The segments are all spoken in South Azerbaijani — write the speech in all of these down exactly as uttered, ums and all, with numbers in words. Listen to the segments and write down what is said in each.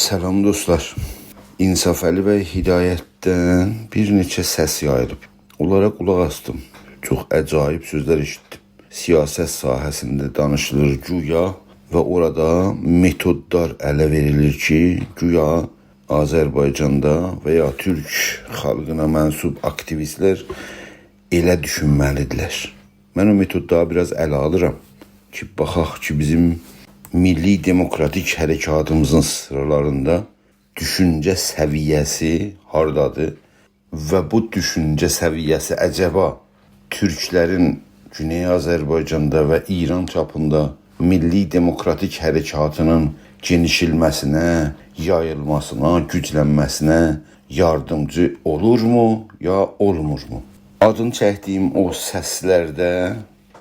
سلام دوستلار. انصافعلی بی هدایتدن بیر نئچه سس یاییلیب. اونلارا قولاق آسدیم. چوخ عجایب سؤزلر ائشیتدیم. سیاست ساحه‌سینده دانیشیلیر گویا و اورادا متودلار اله وئریلیر کی، گویا آذربایجاندا و یا تورک خالقینا منسوب آکتیویستلر ائله دوشونمه‌لیدیرلر. من او متودلاری بیر آز اله آلیرام کی، باخاق کی، بیزیم میللی دموکراتیک حرکاتیمیزین سیرالاریندا دوشونجه سویه‌سی هاردادیر و بو دوشونجه سویه‌سی عجبا تورکلرین گونئی آذربایجاندا و ایران چاپیندا میللی دموکراتیک حرکاتینین گئنیشلمه‌سینه، یاییلماسینا، گوجلنمه‌سینه یاردیمجی اولورمو، یا اولمورمو؟ آدینی چکدیگیم او سسلرده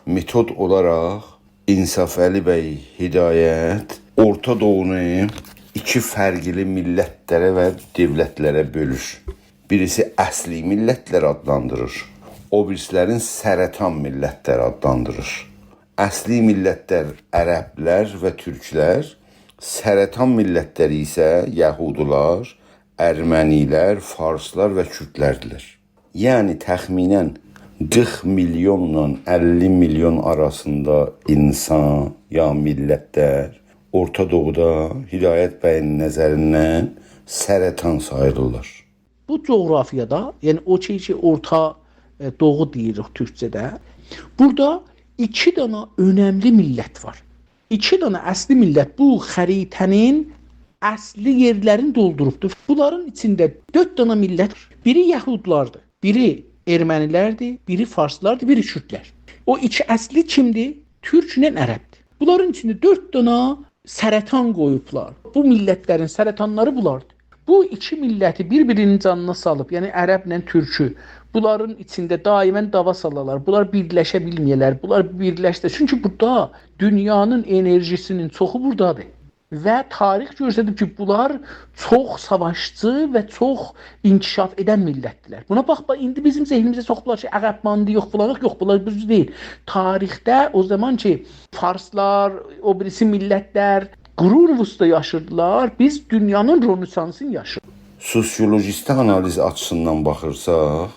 متود اولاراق انصافعلی بی هدایت اورتا دوغونو ایکی فرقلی میللتلره و دؤولتلره بؤلور. بیریسی اصلی میللتلر آدلاندیریر، او بیریسیلرین سرطان میللتلر آدلاندیریر. اصلی میللتلر عربلر و تورکلر، سرطان میللتلری ایسه یهودیلار، ارمنیلر، فارسلار و کوردلردیرلر. یعنی تخمینا قیرخ میلیونلا اللی میلیون آراسیندا اینسان یا میللتلر اورتا دوغودا هدایت بیین نظریندن سرطان ساییلیرلار. بو جغرافیادا، یعنی او شئی کی، اورتا، ائ، دوغو دئییریک تورکجه‌ده، بورادا ایکی دنه اؤنملی میللت وار. ایکی دنه اصلی میللت بو خریطه‌نین اصلی یئرلرینی دولدوروبدور. بونلارین ایچینده دؤرد دنه میللت، بیری یهودلاردیر، بیری ارمنیلردیر، بیری فارسلاردیر، بیری کوردلر. او ایکی اصلی کیمدیر؟ تورکله عربدیر. بونلارین ایچینده دؤرد دنه سرطان قویوبلار. بو میللتلرین سرطانلاری بونلاردیر. بو ایکی میللتی بیر-بیرینین جانینا سالیب، یعنی عربله تورکو، بونلارین ایچینده دائما دعوا سالالار. بونلار بیرلشه بیلمه‌یه‌لر، بونلار بیرلشسه. چونکی بورادا دونیانین انرژیسینین چوخو بورادادیر. و تاریخ گؤستریب کی، بونلار چوخ ساواشچی و چوخ انکشاف ائدن میللتدیرلر. بونا باخ، باخ، ایندی بیزیم ذهنیمیزه سوخوبلار کی، عقب‌مانده‌ییق، فلانیق، یوخ، بونلار دوز دئییل. تاریخده او زامان کی، فارسلار، او بیریسی میللتلر قرون وسطی‌ده یاشیردیلار، بیز دونیانین رنسانسینی یاشاییریق. سوسیولوژیستی آنالیز آچیسیندان باخیرساق،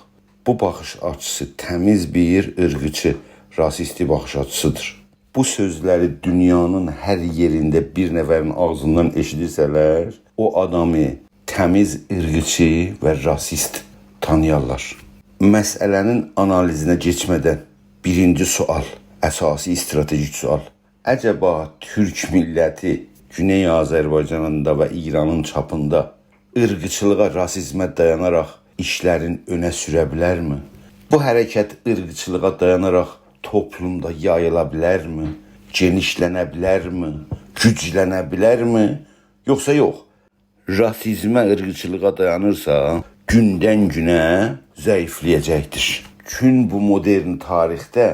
بو باخیش آچیسی تمیز بیر عیرقچی، راسیستی باخیش آچیسیدیر. بو سؤزلری دونیانین هر یئرینده بیر نفرین آغزیندان ائشیدیرسه‌لر، او آدامی تمیز عیرقچی و راسیست تانییارلار. مسئله‌نین آنالیزینه کئچمه‌دن بیرینجی سؤال، اساسی استراتژیک سؤال. عجبا تورک میللتی گونئی آذربایجانین دا و ایرانین چاپیندا عیرقچیلیغا، راسیزمه دایاناراق ایشلرین اؤنه سوره بیلرمی؟ بو حرکت عیرقچیلیغا دایاناراق توپلومدا یاییلا بیلرمی؟ گئنیشلنه بیلرمی؟ گوجلنه بیلرمی؟ یوخسا یوخ؟ راسیزمه، عیرقچیلیغا دایانیرسا، گوندن-گونه ضعیفله‌یه‌جکدیر. چون بو مدرن تاریخده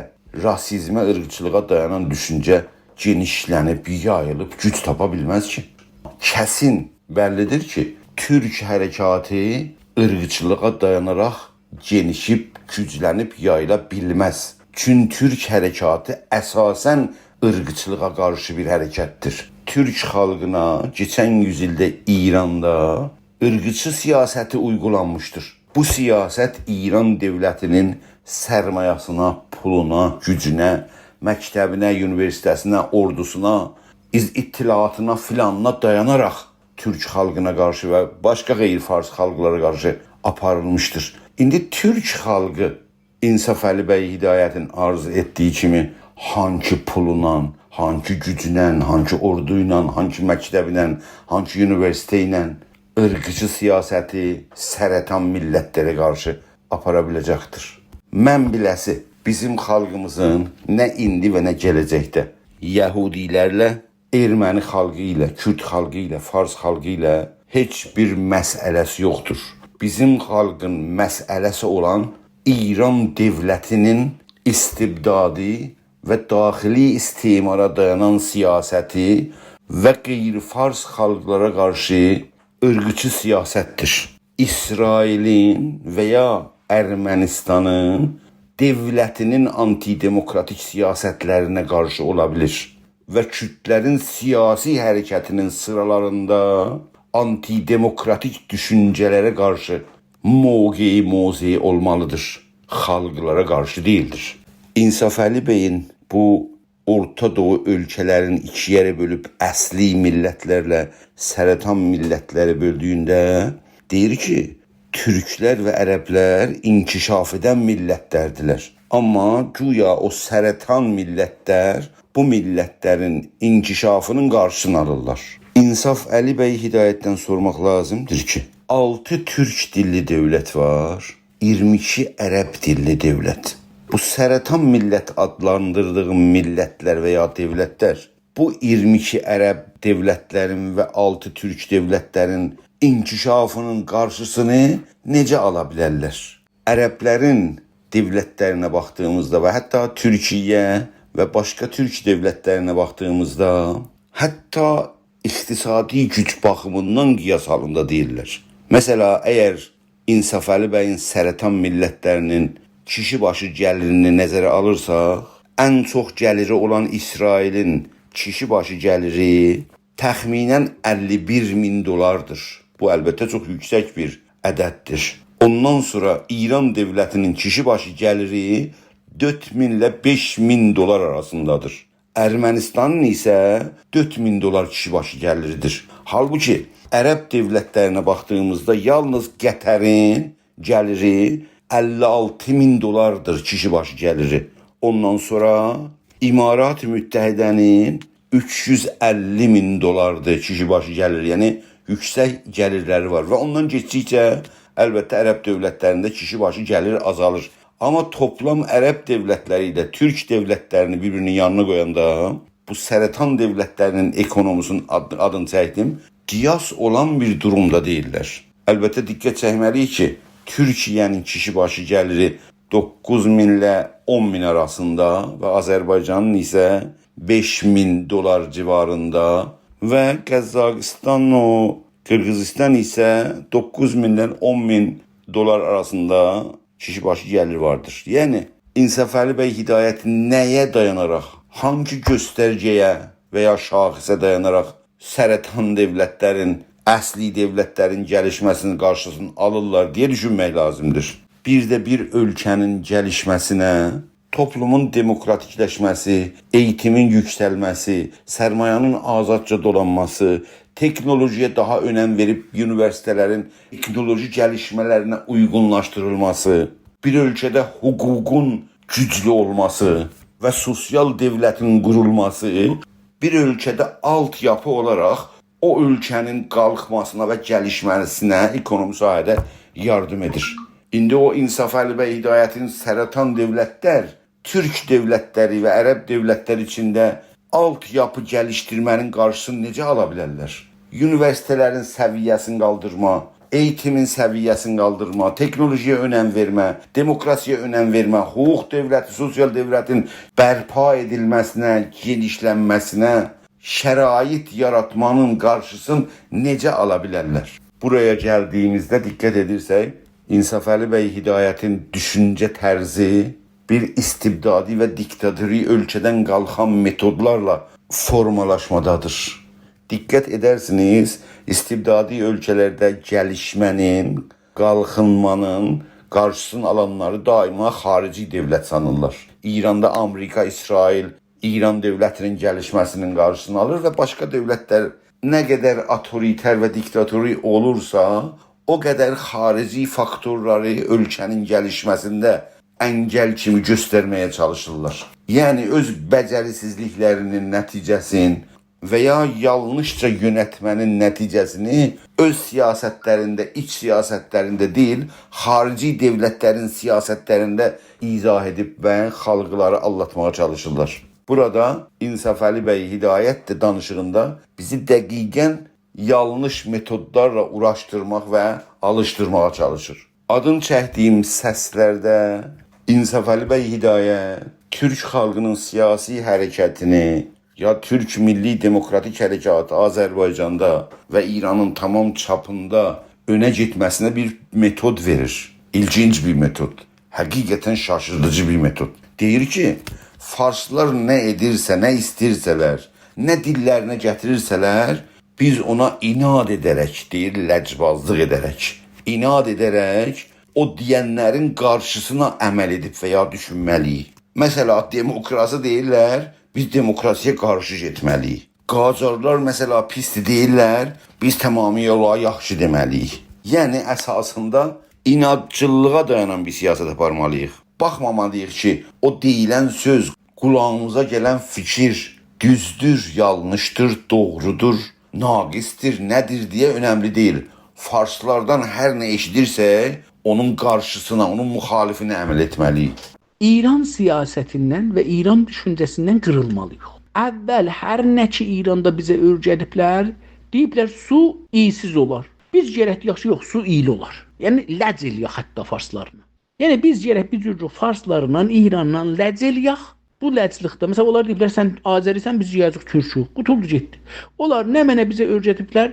راسیزمه، عیرقچیلیغا دایانان دوشونجه گئنیشلنیب، یاییلیب، گوج تاپا بیلمز کی. کسین بللیدیر کی، تورک حرکاتی عیرقچیلیغا دایاناراق گئنیشیب، گوجلنیب، یاییلا بیلمز. چون تورک حرکاتی اساسا عیرقچیلیغا قارشی بیر حرکتدیر. تورک خالقینا کئچن یوز ایلده ایراندا عیرقچی سیاستی اویغولانمیشدیر. بو سیاست ایران دؤولتی‌نین سرمایه‌سینه، پولونا، گوجونه، مکتبینه، اونیوئرسیته‌سینه، اوردوسونا، ایز-، اطلاعاتینا فیلانینا دایاناراق تورک خالقینا قارشی و باشقا غیر فارس خالقلارا قارشی آپاریلمیشدیر. ایندی تورک خالقی انصافعلی بی هدایتین آرزو ائتدیگی کیمی هانکی پولونان، هانکی گوجونن، هانکی اوردو ایله، هانکی مکتبینن، هانکی اونیوئرسیته ایله عیرقچی سیاستی سرطان میللتلره قارشی آپارا بیله‌جکدیر؟ من بیله‌سی، بیزیم خالقیمیزین نه ایندی و نه گله‌جکده یهودیلرله، ارمنی خالقی ایله، کورد خالقی ایله، فارس خالقی ایله هئچ بیر مسئله‌سی یوخدور. بیزیم خالقین مسئله‌سی اولان ایران دؤولتی‌نین استبدادی و داخلی استعمارا دایانان سیاستی و غیر فارس خالقلارا قارشی عیرقچی سیاستدیر. اسرائیلین و یا ارمنستانین دؤولتی‌نین آنتی‌دموکراتیک سیاستلرینه قارشی اولا بیلیر و کوردلرین سیاسی حرکتی‌نین سیرالاریندا آنتی‌دموکراتیک دوشونجه‌لره قارشی موقعی، موضعی اولمالیدیر. خالقلارا قارشی دئییلدیر. انصافعلی بیین بو اورتا دوغو اؤلکه‌لرین ایکی یئره بؤلوب اصلی میللتلرله سرطان میللتلری بؤلدویونده دئییر کی، تورکلر و عربلر انکشاف ائدن میللتلردیلر. آمما گویا او سرطان میللتلر بو میللتلرین انکشافینین قارشیسینی آلیرلار. انصافعلی بی هدایتدن سورماق لازیمدیر کی، آلتی تورک دیللی دؤولت وار، اییرمی ایکی عرب دیللی دؤولت. بو سرطان میللت آدلاندیردیغیم میللتلر و یا دؤولتلر بو اییرمی ایکی عرب دؤولتلرین و آلتی تورک دؤولتلرین انکشافینین قارشیسینی نئجه آلا بیلرلر؟ عربلرین دؤولتلرینه باخدیغیمیزدا و حتی تورکیه و باشقا تورک دؤولتلرینه باخدیغیمیزدا، حتی اقتصادی گوج باخیمیندان قیاس حالیندا دئییللر. مثلا، اگر انصافعلی بیین سرطان میللتلرینین کیشی باشی گلیرینی نظره آلیرساق، ان چوخ گلیری اولان اسرائیلین کیشی باشی گلیری تخمینا اللی بیر مین دلاردیر. بو، البته، چوخ یوکسک بیر عدددیر. اوندان سونرا ایران دؤولتینین کیشی باشی گلیری دؤرد مین ایله بئش مین دلار آراسیندادیر. ارمنستانین ایسه دؤرد مین دلار کیشی باشی گلیریدیر. حالبوکی عرب دؤولتلرینه باخدیغیمیزدا یالنیز قطرین گلیری اللی آلتی مین دلاردیر کیشی باشی گلیری. اوندان سونرا امارات متحده‌نین اوچ یوز اللی مین دلاردیر کیشی باشی گلیری. یعنی یوکسک گلیرلری وار و اوندان گئتدیکجه، البته، عرب دؤولتلرینده کیشی باشی گلیر آزالیر. آمما توپلام عرب دؤولتلری ایله تورک دؤولتلرینی بیر-بیرینین یانینا قویاندا، بو سرطان دؤولتلرینین اکونومیسینین آد-، آدینی چکدیم، قیاس اولان بیر دورومدا دئییللر. البته، دقت چکمه‌لی‌ییک کی، تورکیه‌نین کیشی باشی گلیری دوققوز مین ایله اون مین آراسیندا و آذربایجانین ایسه بئش مین دلار جیواریندا و قزاقستان و قیرغیزستان ایسه دوققوز میندن اون مین دلار آراسیندا کیشی باشی گلیر واردیر. یعنی، انصافعلی بی هدایت نه‌یه دایاناراق، هانگی گؤسترگه‌یه و یا شاخصه دایاناراق سرطان دؤولتلرین، اصلی دؤولتلرین گلیشمه‌سینین قارشیسینی آلیرلار دئیه دوشونمک لازیمدیر. بیر ده بیر اؤلکه‌نین گلیشمه‌سینه توپلومون دموکراتیکلشمه‌سی، ائییتیمین یوکسلمه‌سی، سرمایه‌نین آزادجا دولانماسی، تکنولوژی‌یه داها اؤنم وئریب اونیوئرسیته‌لرین تکنولوژی گلیشمه‌لرینه اویغونلاشدیریلماسی، بیر اؤلکه‌ده حقوقون گوجلو اولماسی و سوسیال دؤولتین قورولماسی بیر اؤلکه‌ده آلت‌یاپی اولاراق او اؤلکه‌نین قالخماسینا و گلیشمه‌سینه اکونومی ساحه‌ده یاردیم ائدیر. ایندی او انصافعلی بی هدایتین سرطان دؤولتلر، تورک دؤولتلری و عرب دؤولتلری ایچینده آلت‌یاپی گلیشدیرمه‌نین قارشیسینی نئجه آلا بیلرلر؟ اونیوئرسیته‌لرین سویه‌سینی قالدیرما، ائییتیمین سویه‌سینی قالدیرما، تکنولوژی‌یه اؤنم وئرمه، دموکراسی‌یه اؤنم وئرمه، حقوق دؤولتی، سوسیال دؤولتین برپا ائدیلمه‌سینه، گئنیشلنمه‌سینه شرایط یاراتمانین قارشیسینی نئجه آلا بیلرلر؟ بورایا گلدیییمیزده دقت ائدیرسک، انصافعلی بی هدایتین دوشونجه طرزی بیر استبدادی و دیکتاتوری اؤلکه‌دن قالخان متودلارلا فورمالاشمادادیر. دقت ائدرسینیز، استبدادی اؤلکه‌لرده گلیشمه‌نین، قالخینمانین قارشیسینی آلانلاری دائما خاریجی دؤولت سانیرلار. ایراندا آمریکا، اسرائیل، ایران دؤولتینین گلیشمه‌سینین قارشیسینی آلیر و باشقا دؤولتلر نه قدر اوتوریتر و دیکتاتوری اولورسا، او قدر خاریجی فاکتورلاری اؤلکه‌نین گلیشمه‌سینده انگل کیمی گؤسترمه‌یه چالیشیرلار. یعنی، اؤز بئجریسیزلیکلرینین نتیجه‌سین و یا یانلیشجا یؤنتمه‌نین نتیجه‌سینی اؤز سیاستلرینده، ایچ سیاستلرینده دئییل، خاریجی دؤولتلرین سیاستلرینده ایضاح ائدیب و خالقلاری آلداتماغا چالیشیرلار. بورادا انصافعلی بی هدایت ده دانیشیغیندا بیزی دقیقا یانلیش متودلارلا اوغراشدیرماق و آلیشدیرماغا چالیشیر. آدین چکدیییم سسلرده انصافعلی بی هدایت تورک خالقینین سیاسی حرکتینی، یا تورک میللی دموکراتیک حرکاتی آذربایجاندا و ایرانین تمام چاپیندا اؤنه گئتمه‌سینه بیر متود وئریر. ایلگینج بیر متود. حقیقتا شاشیردیجی بیر متود. دئییر کی، فارسلار نه ائدیرسه، نه ایسته‌ییرسه‌لر، نه دیللرینه گتیریرسه‌لر، بیز اونا عناد ائده‌رک، دئییر، لجبازلیق ائده‌رک، عناد ائده‌رک او دئینلرین قارشیسینا عمل ائدیب و یا دوشونمه‌لی‌ییک. مثلا، دموکراسی دئییرلر، بیز دموکراسی‌یه قارشی گئتمه‌لی‌ییک. قاجارلار، مثلا، پیسدیر دئییرلر، بیز تمامیله اونلارا یاخشی دئمه‌لی‌ییک. یعنی، اساسیندا عنادچیلیغا دایانان بیر سیاست آپارمالی‌ییق. باخمامالی‌ییق کی، او دئییلن سؤز، قولاغیمیزا گلن فیکیر دوزدور، یانلیشدیر، دوغرودور، ناقصدیر، نه‌دیر دئیه اؤنملی دئییل. فارسلاردان هر نه ائشیدیرسک، اونون قارشیسینا، اونون مخالفینه عمل ائتمه‌لی‌ییک. ایران سیاستیندن و ایران دوشونجه‌سیندن قیریلمالی‌ییق. اول هر نه کی ایراندا بیزه اؤیره‌دیبلر، دئییبلر، سو ایی‌سیز اولار. بیز گرک دئیک کی، یوخ، سو اییلی اولار. یعنی، لج ائله‌یک حتی فارسلارلا. یعنی، بیز گرک بیر جور فارسلارلا، ایرانلا لج ائله‌یک. بو لجلیکده، مثلا، اونلار دئییبلر، سن آذری‌سن، بیز گله‌جه‌ییک تورکویوک. قوتولدو گئتدی. اونلار نمنه بیزه اؤیره‌دیبلر،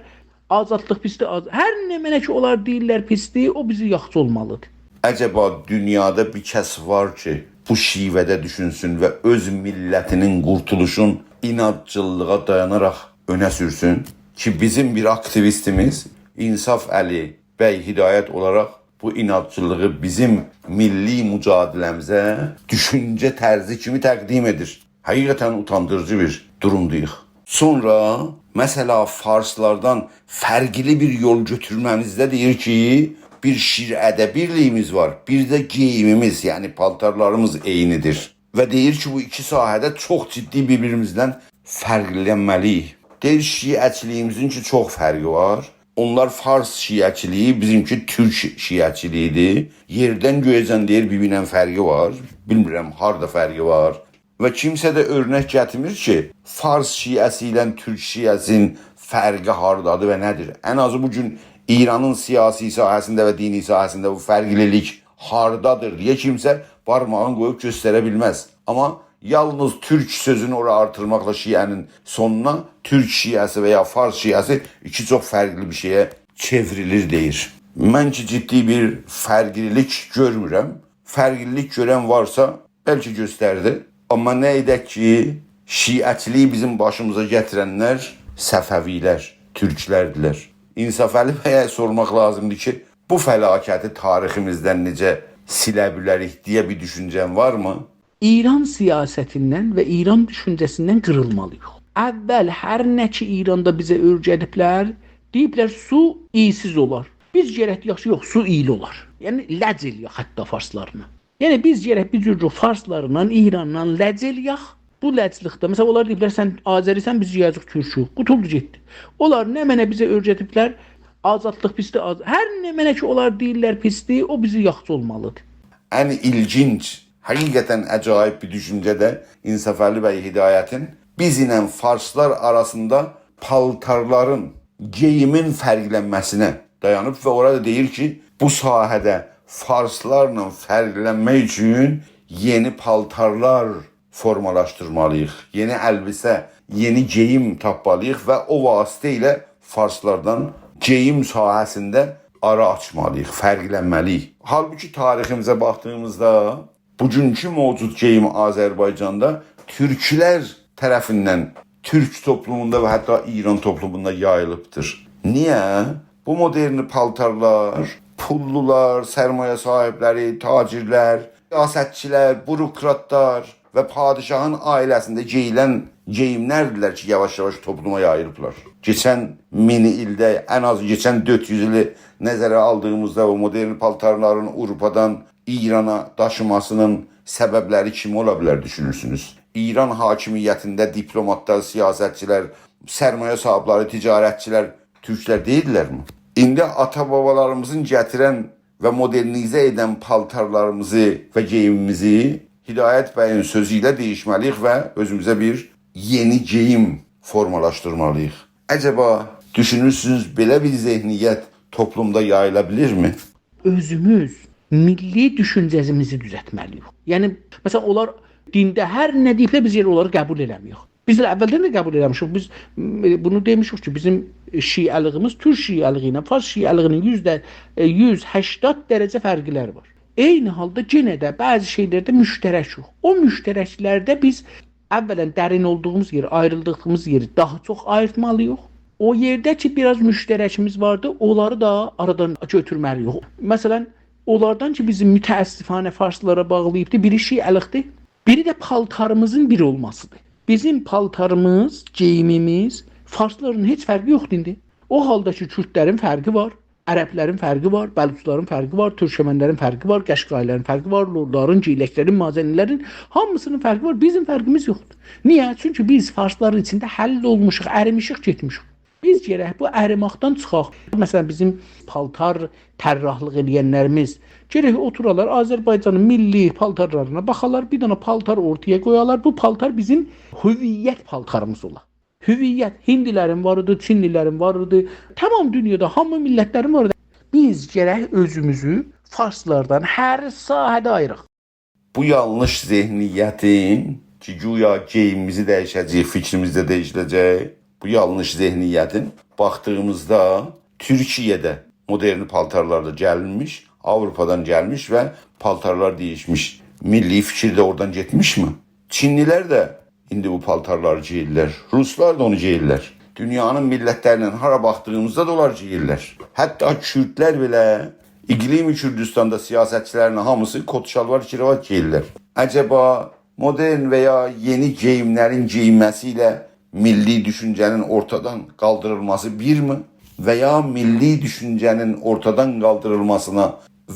آزادلیق پیسدیر، آز-، هر نمنه کی اونلار دئییرلر پیسدیر، او بیزه یاخشی اولمالیدیر. عجبا دونیادا بیر کس وار کی، بو شیوه‌ده دوشونسون و اؤز میللتینین قورتولوشون عنادچیلیغا دایاناراق اؤنه سورسون کی، بیزیم بیر آکتیویستیمیز انصافعلی بی هدایت اولاراق بو عنادچیلیغی بیزیم میللی مجادله‌میزه دوشونجه طرزی کیمی تقدیم ائدیر. حقیقتا اوتاندیریجی بیر دورومداییق. سونرا، مثلا، فارسلاردان فرقلی بیر یول گؤتورمه‌میزده دئییر کی، بیر شیرعه‌ده بیرلیگیمیز وار، بیر ده گئییمیمیز، یعنی پالتارلاریمیز عینیدیر. و دئییر کی، بو ایکی ساحه‌ده چوخ جدی بیر-بیریمیزدن فرقلنمه‌لی‌ییک. دئییر، شیعه‌چیلیگیمیزین کی، چوخ فرقی وار. اونلار فارس شیعه‌چیلیگی، بیزیمکی تورک شیعه‌چیلیگی‌دیر. یئردن گؤیه‌جن، دئییر، بیر-بیرینن فرقی وار. بیلمیرم، هاردا فرقی وار. و کیمسه ده اؤرنک گتیرمیر کی، فارس شیعه‌سی ایله تورک شیعه‌سی‌نین فرقی هاردادیر و نه‌دیر. ان آزی بو گون ایرانین سیاسی ساحه‌سینده و دینی ساحه‌سینده بو فرقلیلیک هاردادیر دئیه کیمسه بارماغینی قویوب گؤستره بیلمز. آمما یالنیز تورک سؤزونو اورا آرتیرماقلا شیعه‌نین سونونا تورک شیعه‌سی و یا فارس شیعه‌سی ایکی چوخ فرقلی بیر شئیه چئوریلیر، دئییر. من کی، جدی بیر فرقلیلیک گؤرمورم. فرقلیلیک گؤرن وارسا، بلکه گؤستردی. آمما نه ائدک کی، شیعه‌چیلیگی بیزیم باشیمیزا گتیرنلر صفوی‌لر، تورکلردیلر. انصافعلی بیه سورماق لازیمدیر کی، بو فلاکتی تاریخیمیزدن نئجه سیله بیلریک دئیه بیر دوشونجه‌ن وارمی؟ ایران سیاستیندن و ایران دوشونجه‌سیندن قیریلمالی‌ییق. اول هر نه کی ایراندا بیزه اؤیره‌دیبلر، دئییبلر، سو ایی‌سیز اولار. بیز گرک دئیک کی، یوخ، سو اییلی اولار. یعنی، لج ائله‌یک حتی فارسلارلا. یعنی، بیز گرک بیر جور فارسلارلا، ایرانلا لج ائله‌یک. بو لجلیکده، مثلا، اونلار دئییبلر، سن آذری‌سن، بیز گله‌جه‌ییک تورکویوک. قوتولدو گئتدی. اونلار نمنه بیزه اؤیره‌دیبلر، آزادلیق پیسدیر، آز-، هر نمنه کی اونلار دئییرلر پیسدیر، او بیزه یاخشی اولمالیدیر. ان ایلگینج، حقیقتا عجایب بیر دوشونجه ده انصافعلی بی هدایتین بیز ایله فارسلار آراسیندا پالتارلارین، گئییمین فرقلنمه‌سینه دایانیب و اورادا دئییر کی، بو ساحه‌ده فارسلارلا فرقلنمک اوچون یئنی پالتارلار فورمالاشدیرمالی‌ییق. یئنی البسه، یئنی گئییم تاپمالی‌ییق و او واسطه ایله فارسلاردان گئییم ساحه‌سینده آرا آچمالی‌ییق، فرقلنمه‌لی‌ییک. حالبوکی تاریخیمیزه باخدیغیمیزدا بوگونکو موجود گئییم آذربایجاندا تورکلر طرفیندن تورک توپلوموندا و حتی ایران توپلوموندا یاییلیبدیر. نییه؟ بو مدرن پالتارلار پوللولار، سرمایه صاحیبلری، تاجرلر، سیاستچیلر، بوروکراتلار و پادشاهین عائله‌سینده گئییلن گئییملردیرلر کی، یاواش-یاواش توپلوما یاییلیبلار. کئچن مین ایلده، ان آز کئچن دؤرد یوز ایلی نظره آلدیغیمیزدا، او مدرن پالتارلارین آوروپادان ایرانا داشیماسی‌نین سببلری کیم اولا بیلر، دوشونورسونوز؟ ایران حاکمیتینده دیپلوماتلار، سیاستچیلر، سرمایه صاحیبلری، تجارتچیلر تورکلر دئییللرمی؟ ایندی آتا-بابالاریمیزین گتیرن و مدرنیزه ائدن پالتارلاریمیزی و گئییمیمیزی هدایت بیین سؤزو ایله دییشمه‌لی‌ییک و اؤزوموزه بیر یئنی گئییم فورمالاشدیرمالی‌ییق. عجبا دوشونورسونوز، بئله بیر ذهنیت توپلومدا یاییلا بیلیرمی؟ اؤزوموز میللی دوشونجه‌میزی دوزلتمه‌لی‌ییک. یعنی، مثلا، اونلار دینده هر نه دئییبلر، بیز یئنه اونلاری قبول ائله‌میریک. بیز ده اولدن ده قبول ائله‌میشیک. بیز، ائ، بونو دئمیشیک کی، بیزیم شیعه‌لیگیمیز تورک شیعه‌لیگی ایله فارس شیعه‌لیگی‌نین یوزده، ائ، یوز هشتاد درجه فرقلری وار. عینی حالدا یئنه ده بعضی شئیلرده مشترکیک. او مشترکلرده بیز اولا درین اولدوغوموز یئری، آیریلدیغیمیز یئری داها چوخ آییرتمالی‌ییق. او یئرده کی، بیر آز مشترکیمیز واردی، اونلاری دا آرادان گؤتورمه‌لی‌ییک. مثلا، اونلاردان کی، بیزی متأسفانه فارسلارا باغلاییبدی، بیری شیعه‌لیکدیر، بیری ده پالتاریمیزین بیر اولماسیدیر. بیزیم پالتاریمیز، گئییمیمیز فارسلارلا هئچ فرقی یوخدور ایندی. او حالدا کی، کوردلرین فرقی وار، عربلرین فرقی وار، بلوچلارین فرقی وار، تورکمنلرین فرقی وار، قشقایی‌لرین فرقی وار، لورلارین، گیلکلرین، مازنی‌لرین، هامیسینین فرقی وار. بیزیم فرقیمیز یوخدور. نییه؟ چونکی بیز فارسلارین ایچینده حل اولموشوق، اریمیشیک، گئتمیشیک. بیز گرک بو اریماقدان چیخاق. مثلا، بیزیم پالتار طراحلیق ائله‌ینلریمیز گرک اوتورالار، آذربایجانین میللی پالتارلارینا باخالار، بیر دنه پالتار اورتایا قویالار. بو پالتار بیزیم هویت پالتاریمیز اولا. هویت، هندلی‌لرین وار ایدی، چینلی‌لرین وار ایدی. تمام دونیادا هامی میللتلرین وار ایدی. بیز گرک اؤزوموزو فارسلاردان هر ساحه‌ده آییراق. بو یانلیش ذهنیتین کی، گویا گئییمیمیزی دییشه‌جه‌ییک، فیکریمیز ده دییشیله‌جک. بو یانلیش ذهنیتین باخدیغیمیزدا تورکیه‌ده مدرن پالتارلار دا گلمیش، آوروپادان گلمیش و پالتارلار دییشمیش. میللی فیکیر ده اورادان گئتمیشمی؟ چینلی‌لر ده ایندی بو پالتارلاری گئییرلر. روسلار دا اونو گئییرلر. دونیانین میللتلری‌نین هارا باخدیغیمیزدا دا اونلار گئییرلر. حتی کوردلر بئله اقلیم کوردوستاندا سیاستچی‌لرین هامیسی کت شالوار، کراوات گئییرلر. عجبا مدرن و یا یئنی گئییملرین گئیینمه‌سی ایله میللی دوشونجه‌نین اورتادان قالدیریلماسی بیرمی؟ و یا میللی دوشونجه‌نین اورتادان قالدیریلماسینا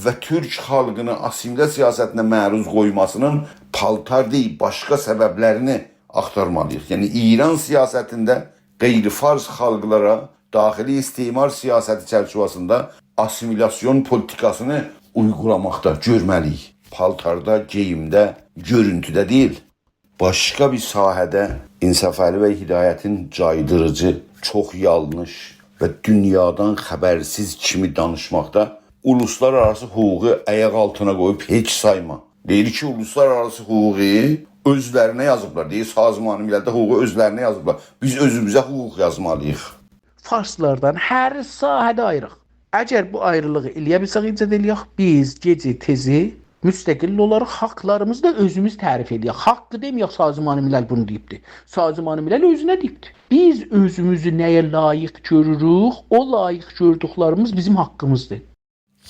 و تورک خالقینی آسیمیله سیاستینه معروض قویماسینین پالتار دئییل، باشقا سببلرینی آختارمالی‌ییق. یعنی، ایران سیاستینده غیر فارس خالقلارا داخلی استعمار سیاستی چرچیوه‌سینده آسیمیلاسیون پولیتیکاسینی اویغولاماقدا گؤرمه‌لی‌ییک. پالتاردا، گئییمده، گؤرونتوده دئییل. باشقا بیر ساحه‌ده انصافعلی بی هدایتین جایدیریجی، چوخ یانلیش و دونیادان خبرسیز کیمی دانیشماقدا اولوسلارآراسی حقوقو آیاق آلتینا قویوب هئچ سایما. دئییر کی، اولوسلارآراسی حقوقو اؤزلرینه یازیبلار. دئییر، سازمان مللده حقوقو اؤزلرینه یازیبلار. بیز اؤزوموزه حقوق یازمالی‌ییق. فارسلاردان هر ساحه‌ده آییراق. اگر بو آیریلیغی ائله‌یه بیلسک، ایجاد ائله‌یک، بیز گئجی تئزی مستقل اولاراق حاقلاریمیزی دا اؤزوموز تعریف ائله‌یک. حاقی دئمه‌یک، سازمان ملل بونو دئییبدی. سازمان ملل اؤزونه دئییبدی. بیز اؤزوموزو نه‌یه لایق گؤروروک، او لایق گؤردوکلریمیز بیزیم حاقیمیزدیر.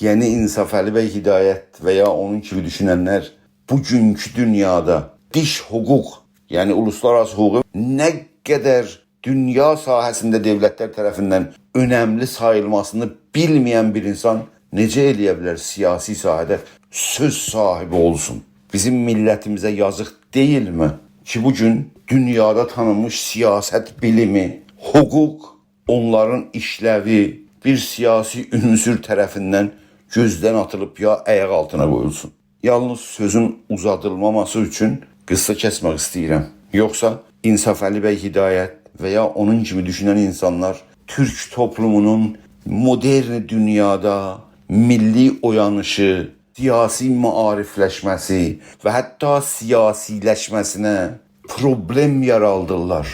یعنی، انصافعلی بی هدایت و یا اونون کیمی دوشوننلر بوگونکو دونیادا دیش حقوق، یعنی اولوسلارآراسی حقوقو نه قدر دونیا ساحه‌سینده دؤولتلر طرفیندن اؤنملی ساییلماسینی بیلمه‌ین بیر اینسان نئجه ائله‌یه بیلر سیاسی ساحه‌ده سؤز صاحیبی اولسون؟ بیزیم میللتیمیزه یازیق دئییلمی کی، بو گون دونیادا تانینمیش سیاست بیلیمی، حقوق، اونلارین ایشلوی بیر سیاسی عنصر طرفیندن گؤزدن آتیلیب یا آیاق آلتینا قویولسون؟ یالنیز سؤزون اوزادیلماماسی اوچون قیسا کسمک ایسته‌ییرم. یوخسا انصافعلی بی هدایت و یا اونون کیمی دوشونن اینسانلار تورک توپلومونون مدرن دونیادا میللی اویانیشی، سیاسی معاریفلشمه‌سی و حتی سیاسیلشمه‌سینه پروبلئم یارادیرلار.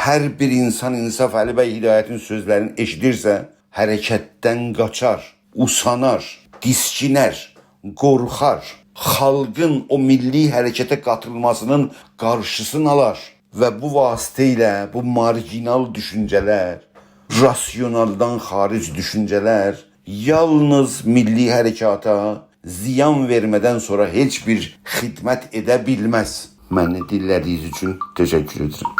هر بیر اینسان انصافعلی بی هدایتین سؤزلرینی ائشیدیرسه، حرکتدن قاچار، اوسانار، دیسکینر، قورخار. خالقین او میللی حرکته قاتیلماسینین قارشیسینی آلار و بو واسطه ایله بو مارژینال دوشونجه‌لر، راسیونالدان خارج دوشونجه‌لر یالنیز میللی حرکاتا زیان وئرمه‌دن سونرا هئچ بیر خدمت ائده بیلمز. منی دینله‌دیگینیز اوچون تشکر ائدیرم.